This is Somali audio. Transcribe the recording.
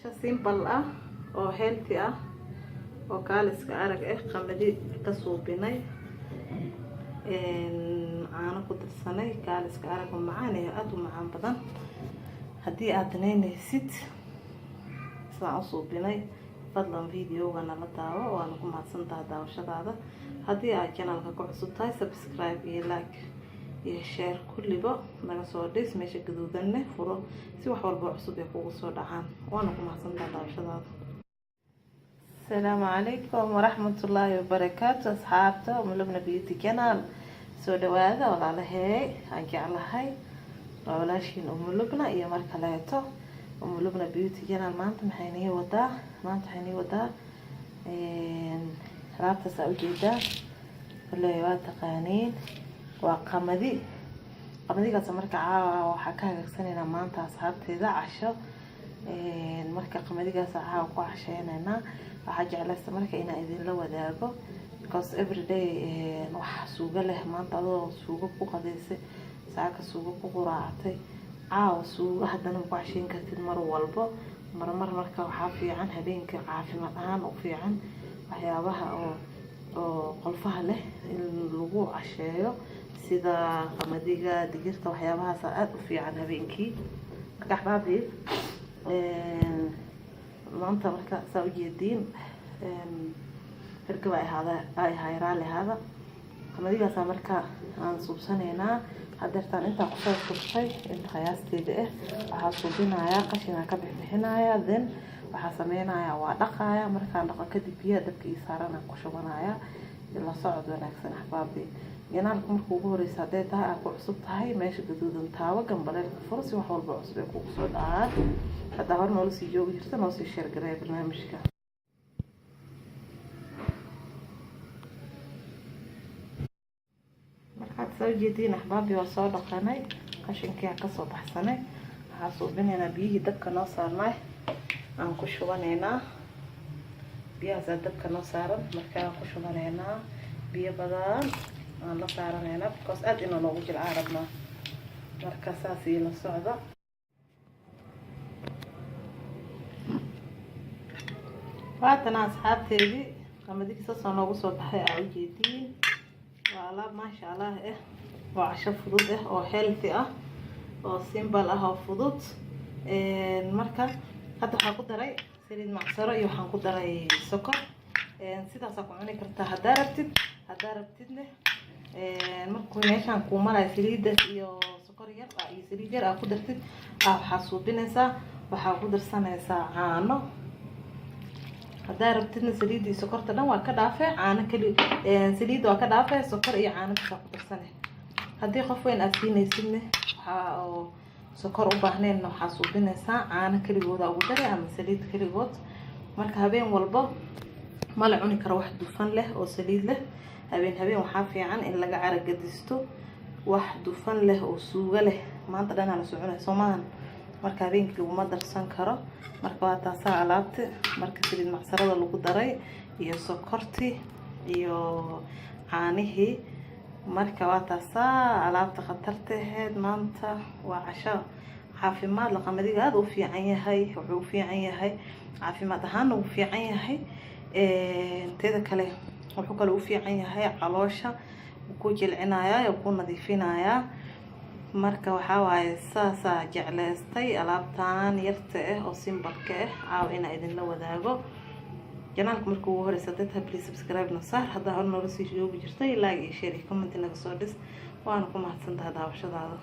Casho simple ah oo healthy ah oo kaaliska arag ah, qamadi ka suubinay, caano ku darsanay, kaaliska arag oo macaan iyo aada u macaan badan. Haddii aad danaynaysid sidaan u suubinay, fadlan videoga nala daawo. Waana ku mahadsantaha daawashadaada. Haddii aad channelka ku cusub tahay, subscribe iyo like iyo share kulliba naga soo dhis. Meesha gaduudanne furo si wax walba cusub ay kugu soo dhacaan. Waana ku mahadsantaha daawashadaada. Asalaamu calaykum waraxmatullaahi wabarakaatu, asxaabta Mulubna Beauty Channel, soo dhawaada. Walaalahey aan jeclahay, waa walaashiin Umulubna iyo mar kaleeto Umulubna Beauty Channel. Maanta maxay nii wadaa? Maanta waxay nii wadaa alaabtaas aa ujeedaa. Wallaahi waa taqaaniin, waa qamadi. Qamadigaas marka caawa waxaa ka hagaagsanaynaa maanta, asxaabteeda, casho. Marka qamadigaas caawa ku casheynaynaa. Waxaa jeclaysta marka inaan idinla wadaago, because everyday wax suugo leh, maanta adoo suugo ku qadaysay, saaka suugo ku quraacatay, caawa suugo haddana ku casheyn kartid mar walbo, marmar. Marka waxaa fiican habeenka, caafimaad ahaan u fiican, waxyaabaha oo qolfaha leh in lagu casheeyo, sida qamadiga, digirta, waxyaabahaas aada u fiican habeenkii. Marka axbaabi, maanta marka saa ujeediin, hergaba ahaada ay ahay, raali ahaada. Qamadigaasa marka aan suubsanaynaa. Hadeertaan intaa kusoo shubtay, inta qiyaasteeda ah. Waxaa suubinayaa, qashinaa ka bixbixinayaa, then waxaa sameynayaa waa dhaqaaya. Markaan dhaqo kadib, biyaha dabka ii saaran ku shubanaya. La socod wanaagsan, axbaabi. Channelka marka ugu horeysa hadday tahay aad ku cusub tahay, meesha gaduudan taawo, gambaleelka furo si wax walba cusub ay kugu soo dhacaan. Haddaa hore noola sii joogi jirta, noo sii share gareeya barnaamijka. Markaad soo jeediin, axbaabi, waa soo dhaqanay, qashinkii aan kasoo baxsanay. Waxaa suubinaynaa biyihii dabka noo saarnay aan ku shubanaynaa. Biyahaasaa dabka noo saaran, markaa ku shubanaynaa. Biyo badan aan la saaranaynaa, because aada inuu noogu jilcaa rabnaa. Marka saas ii la socda. Waatana, asxaabteedii, qamadigi saasoo noogu soo baxay aa ujeediin. Waa alaab maasha Allah ah, oo casho fudud ah, oo healthy ah, oo simple ah, oo fudud. Marka hadda waxaan ku daray saliid macsaro iyo waxaan ku daray sokor. Sidaasaa ku cuni kartaa haddaa rabtid. Haddaa rabtidne, markuu meeshaan kuu marayo, saliidaas iyo sokor yar iyo saliid yar aa ku dartid, waxaa suubinaysaa, waxaa ku darsanaysaa caano. Haddaa rabtidna, saliidda iyo sokorta dhan waa ka dhaafee, caano keli, saliidda waa ka dhaafee, sokor iyo caano bisaa ku darsane. Haddii qof weyn aad siinaysidne, waxaa oo sokor u baahneenna, waxaa suubinaysaa caano keligooda ugu daray ama saliid keligood. Marka habeen walbo ma la cuni karo wax dufan leh oo saliid leh. Habeen habeen waxaa fiican in laga caragadisto wax dufan leh oo suugo leh. Maanta dhanaa la soconaya, soo maahan? Marka habeenkii laguma darsan karo. Marka waa taasaa alaabta. Marka saliid macsarada lagu daray iyo sokorti iyo caanihii, marka waa taasaa alaabta khatarta aheyd. Maanta waa casho caafimaad la. Qamadiga aada u fiican yahay, wuxuu u fiican yahay caafimaad ahaanna wuu fiican yahay. Teeda kale, wuxuu kale u fiican yahay caloosha, wuu ku jilcinayaa, wuu ku nadiifinayaa. Marka waxaa waaye, saasaa jecleystay alaabtan yarta ah oo simpleka ah caawa inaa idinla wadaago. Channelka marka ugu horeysa dadka, please subscribe na saar. Haddaa hore noola sii joogi jirtay, like iyo share iyo comment naga soo dhis. Waana ku mahadsantahay daawashadaada.